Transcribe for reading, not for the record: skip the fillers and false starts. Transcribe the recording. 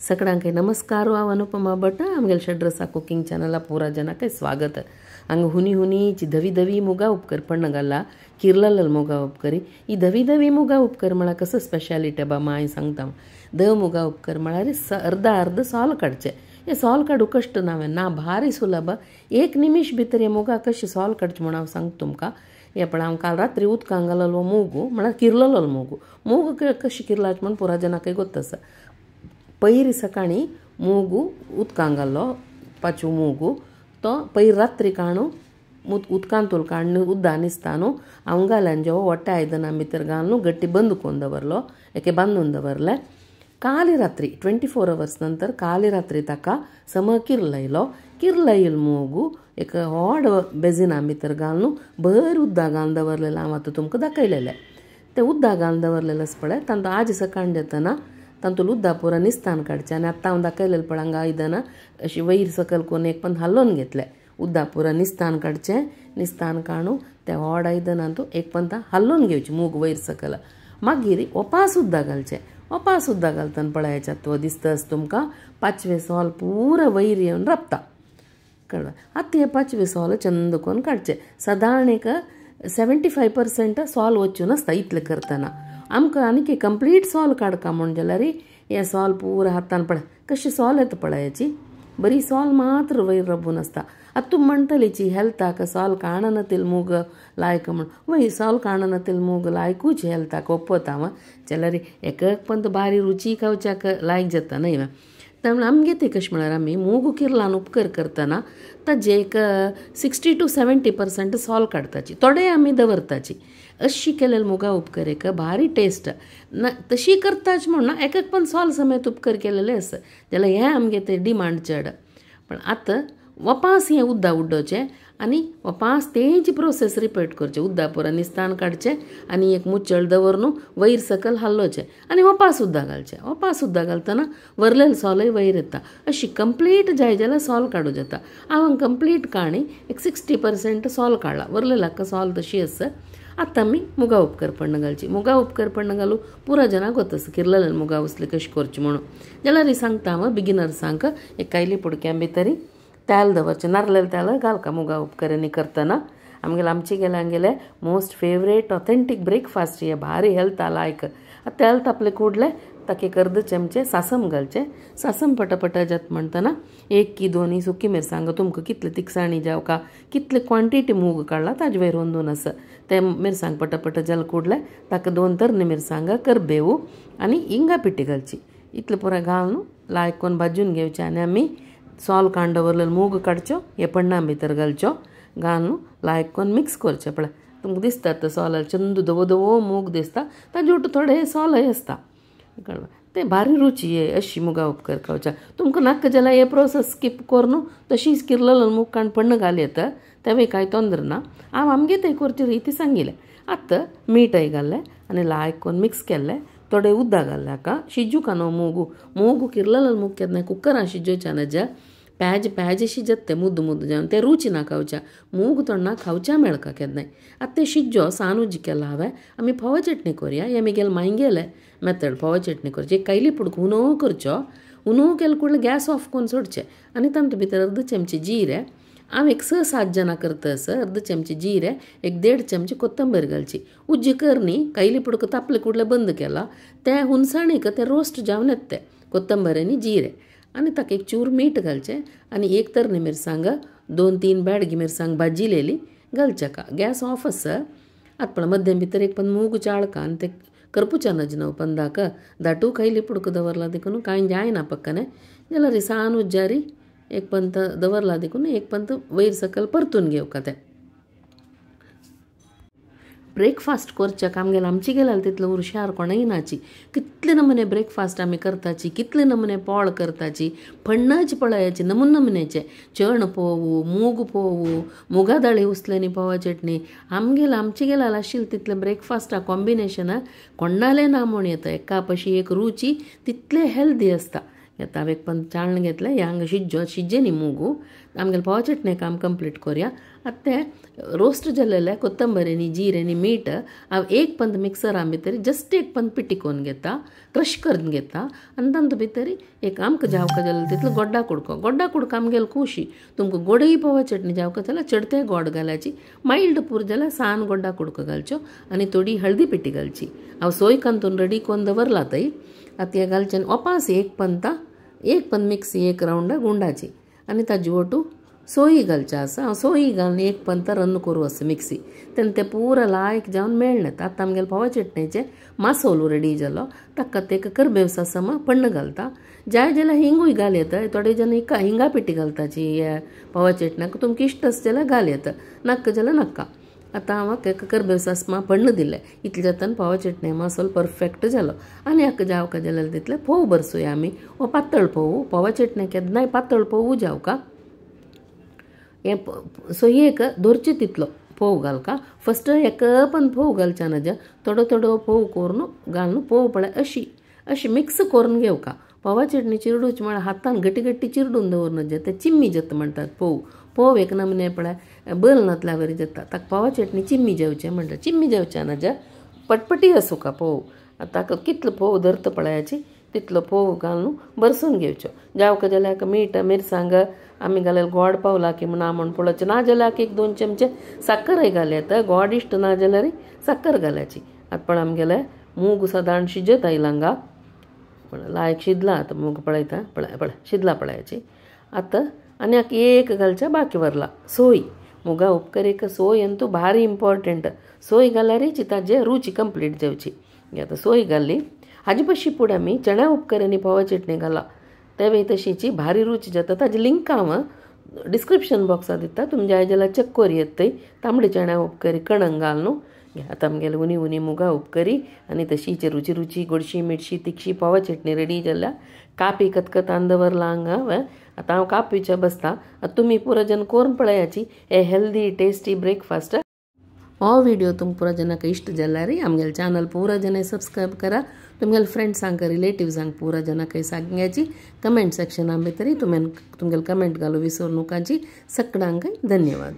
सगळ्यांक नमस्कार. हांव अनुपमा भट, आमगेले षड्रसा कुकिंग चॅनला पुरा जनाक स्वागत. हांगा हुनी हुनीची धवी धवी मुगा उपकर पण्णगल्ला किर्लल मुगा उपकरी. ही धवी धवी मुगा उपकर म्हळ्यार कसो स्पेशालिटी बा माय सांगता. धव मुगा उपकर म्हळ्यार अर्धा अर्ध सोल काडचे. हे सोल काडू कश्ट ना ना, भारी सुलभ. एक निमिश भितर हे मुगा कशें सोल काडचें म्हूण हांव सांगता तुमकां. हे पण हांव काल रात्री उदकांत घाललो मुगू म्हळ्यार किर्ललो मुगू. मूग कशें किर्लाचे म्हूण पुरा जनाकय गोत्त आसा. पयर सकाळीं मूग उदकांत घाल्लो पाचू मूग तो पयर रात्री काणू उदकांतूल काडून उद्दा निसता न्हू हांव घाल्यान जेव वट्या आयदनां भितर घालून गट्टी बंद करून दवरलो, एके बांदून दवरलें. काल रात्री 24 अवर्स नंतर काल रात्री ताका सम किर्लयलो. किर्लयल मूग एक व्हड बेजिना भितर घालून भर उद्दा घालून दवरलेलें. हांव आतां तुमकां दाखयलेलें तें उद्दा घालून दवरलेलें आसा पळय. तांतूं आज सकाळीं जातना तांतूं उद्दा पुरा निस्तान काडचें आनी आतां हांव दाखयलेलें पळय हांगा आयदनां अशी वयर सकयल करून एक पण हालोवन घेतलें. उद्दा पुरा निस्तान काडचें, निस्तान काडून त्या व्हड आयदनांतूं एक पंत हालोवन घेवचें मूग वयर सकयल. मागीर ओपास उद्दा घालचें. ओपास उद्दा घालतना पळयाच्यात तो दिसता तुमकां पाचवे सोल पुरा वयर येवन राबता, कळ्ळें. आतां हें पाचवे सोल चंद करून काडचें. सादारण एक 75% सोल वचून आसता इतलें करतना. आमकां आनीक कंप्लीट सोल काडका म्हूण जाल्यार हें सोल पुरा हातान पळय कशें सोल येता पळयाची बरी सोल मात्र वयर रबून आसता. आतां तूं म्हणटलीची हेल्थाक सोल काडना मूग लायक म्हूण, वय सोल काडना मूग लायकूच हेल्थाक ओपता हांव जाल्यार एक पण बारी रुची खावच्याक लायक जाता न्हय. त्यामुळे आमगे ते कशें म्हळ्यार आमी मूग किर्लान उपकर करतना ताजे एक 60 to 70% सोल काडताची, थोडे आमी दवरताची. अशी केलेले मुगा उपकर एक भारी टेस्ट ना. तशी करताच म्हूण ना, एक एक पण सोल समेत उपकर केलेले आसा जाल्यार हें आमगे ते डिमांड चड. पण आतां वपास हें उद्दा उडोवचें आनी वपास तेंची प्रोसेस रिपीट करचें. उद्दा पुरा निस्तान काडचें आनी एक मुचळ दवरून वयर सकयल हालोवचें आनी वपास उद्दा घालचें. वपास उद्दा घालतना वरलेले सोलय वयर येता. अशी कंप्लीट जाय जाल्यार सोल काडूं जाता. हांव कंप्लीट काणी एक 60% सोल काडला, वरलेला सोल तशी आसा. आतां आमी मुगा उपकर पण्ण घालची. मुगा उपकर पण्ण घालू पुरा जनाक गोत आसा किर्लले मुगा उसले कशें करचें म्हणून. जाल्यार सांगता हांव बिगिनर्सांक एक कायली पुडक्यां भितरी तेल दवरचें, नारलेलें तेल घालका मुगा उपकरणी करतना. आमगेले आमचे गेले आमगेले मोस्ट फेवरेट ऑथेंटीक ब्रेकफास्ट हे भारी हेल्था लायक. तेल तापलें कुडलें ताका एक अर्द चमचे सासम घालचें. सासम पटापटा जाता म्हणटना 1 की 2 सुकी मिरसांग तुमकां कितले तिखसाणी जावका कितले क्वॉन्टिटी मूग काडला ताजे वयर अंदून आसा ते मिरसांग पटापटा जाल कुडलें ताका 2 तरणी मिरसांगा करबेव आनी हिंगा पिठी घालची. इतलें पुरा घालून लायक करून भाजून घेवचें आनी आमी सोल काडून दवरलेलो मूग काडच्यो हे पण्णां भितर घालच्यो, घालून लायक करून मिक्स करचें. पळय तुमकां दिसता तो सोल चंद धवो धवो मूग दिसता, ताजे वटेन थोडे सोलय आसता, कळ्ळें. तें भारी रुची हे अशी मुगा उपकर खावच्या. तुमकां नाका जाल्यार हे प्रोसेस स्कीप करून तशीच किर्ललो मूग काडून पण्ण घाल येता, तेवूय कांय तोंदर ना. हांव आमगे तें करचे रिती सांगिल्लें. आतां मीठय घाल्लें आनी लायक करून मिक्स केल्लें. थोडे उद्दा घाल्लें हाका शिजूका न्हू मूग. मूग किर्ललो मूग केन्ना कुकरान शिजोवच्या नजा प्याज प्याज शिजत ते मुद्द मुद्द जावन ते रुची ना खावच्या. मूग तोंडा खावच्या मेळका केन्नाय. आतां तें शिजो सानुज केला हांवें. आमी फोवा चटणी करुया. हें म्हगेलें मांयगेलें मेथड फोवा चटणी करची. एक कायली पुडको हुनो करचो, हुनो केले कुडलें गॅस ऑफ करून सोडचें आनी तातूंत भितर अर्द चमचे जिरें, हांव एक 6-7 जाणां करता आसा, अर्द चमचे जिरें एक 1.5 चमचे कोथंबीर घालची. उज्जी करणी कायली पुडको तापले कुडलें बंद केला तें हुनसाणीक तें रोस्ट जावन येता तें कोथंबीर आनी जिरें आनी ताका एक चूर मीठ घालचें आनी एक तरणी मिरसांग 2-3 बेडगी मिरसांग भाजिलेली घालच्या. गॅस ऑफ आसा. आतां पळय मध्यम भितर एक पण मूग चाळका आनी ते करपुच्या नज न्हू पंदाक दाटू खायली पुडको दवरला देखून कांय जायना पक्कने जाल्यार सान उज्जारी एक पंत दवरला देखून एक पंत वयर सकयल परतून घेवका. तें ब्रेकफास्ट करच्याक आमगेले आमची गेल्यार तितलो हुशार कोणूय नाची. कितले नमुने ब्रेकफास्ट आमी करताची, कितले नमुने पोळ करताची, फण्णाची पळयाची नमुने नमुन्याचे चण पोवू, मूग पोवू, मुगा दाळी उसल्यानी पोवा चटणी. आमगेले आमचे गेल्यार आशिल्लें तितलें ब्रेकफास्टा कॉम्बिनेशन कोणालें ना म्हूण येता. एका पशी एक रुची तितलें हेल्दी आसता. आतां हांव एक पण चाळण घेतलें हे हांगा शिज्जो शिज्जे न्ही मुगू आमगेले पोवा चटणी काम कंप्लीट करुया. आतां ते रोस्ट जालेले कोथंबीर आनी जीर आनी मीठ हांव एक पंद मिक्सरा भितर जस्ट एक पंद पिटी करून घेता, क्रश करून घेता आनी तातूंत भितर एक आमकां जावका जाल्यार तितलो गोड्डा कुडको, गोड्डा कुडको आमगेले खुशी. तुमकां गोडय पोवा चटणी जावका जाल्यार चडते गोड घालायची, मायल्ड पूर जाल्यार सान गोड्डा कुडको घालच्यो आनी थोडी हळदी पिटी घालची. हांव सोय कांतून रेडी करून दवरला थंय. आतां हें घालचें आनी ओपास एक पंता एक पन मिक्सी एक रावंड गुंडाची आनी ताजी ओटू सोयी घालचे आसा. हांव सोयी घालून एक पंत रन करूं आसा मिक्सी तेन्ना तें पुरा लायक जावन मेळ्ळें. आतां आमगेले पोवा चटणीचें मासोलो रेडी जालो. ताका तेका करबेवसा समा पण्ण घालता, जाय जाल्यार हिंगूय घाल येता. थोडे जण हिंगा पिटी घालताची पोवा चटण्याक, तुमकां इश्ट आसा जाल्यार घाल येता, नाका जाल्यार नाका. आतां हांव ताका करबेवसा समा पण्ण दिलें. इतलें जाता पोवा चटणी मसालो परफेक्ट जालो. आनी हाका जावका जाल्यार तितले फोव भरसुया आमी, हो पातळ फोव. पोवा चटणी केन्नाय पातळ फोव जावका. हें सोयेक धरचे तितलो फोव घालका. फस्ट एक पण फोव घालच्या ना, थोडो थोडो फोव करून घालून फोव पळय अशी अशी मिक्स करून घेवका. पोवा चटणी चिरडूची म्हळ्यार हातान घटी घट्टी चिरडून दवरना जे ते चिम्मी जाता म्हणटात. फोव फोव एक नमने पळय बल नातल्या वरी जाता, ताका पोवा चटणी चिम्मी जेवचें म्हणटात. चिम्मी जेवचें ना जे पटपटी आसूका फोव. ताका कितलो फोव धरता पळयाची तितलो फोव घालून भरसून घेवचो. जावका जाल्यार मीठ मिरसांग आमी घालें गोड पावला की म्हूण म्हूण पळोवचें, ना जाल्यार एक दोन चमचे साकरय घाल येता. गोड इश्ट ना जाल्यार साकर घालायची. आतां पण आमगेले मूग सादारण शिजत आयला हांगा, पण लायक शिजला. आतां मूग पळयता पळय पळय शिजला पळयाची. आतां आनी एक घालच्या बाकी वरला सोय. मुगा उपकरेक सोय अंतू भारी इम्पॉर्टंट. सोय घाल्यारच ताजे रुची कंप्लीट जावची. आतां सोय घाली. हाजे पशी फुडें आमी चण्या उपकर आनी पोवा चटणी घाला तेवूय तशीची भारी रुची जाता. ताजी लिंक हांव डिस्क्रिप्शन बॉक्सांत दिता, तुमी जाय जाल्यार चॅक करूं येता थंय. तांबडी चण्या उपकरी कणंग घाल न्हू. आतां आमगेले उनी उनी मुगा उपकरी आनी तशीच रुची रुची गोडशी मिरशी तिखशी पोवा चटणी रेडी जाल्या. कापी कतकतान दवरला हांगा. आतां हांव कापीच्या बसता. आतां तुमी पुरो जन करून पळयाची हे हेल्दी टेस्टी ब्रेकफास्ट. हो व्हिडिओ तुमकां पुरा जनाक इश्ट जाल्यार आमगेले चॅनल पुरा जन सबस्क्रायब करा. तुमगेले फ्रेंड्सांक रिलेटिव्सांक पुरा जनाक सांगाची. कमेंट सेक्शना भितर तुमगेले कमेंट घालू विसरू नकाची. सगळ्यांक धन्यवाद.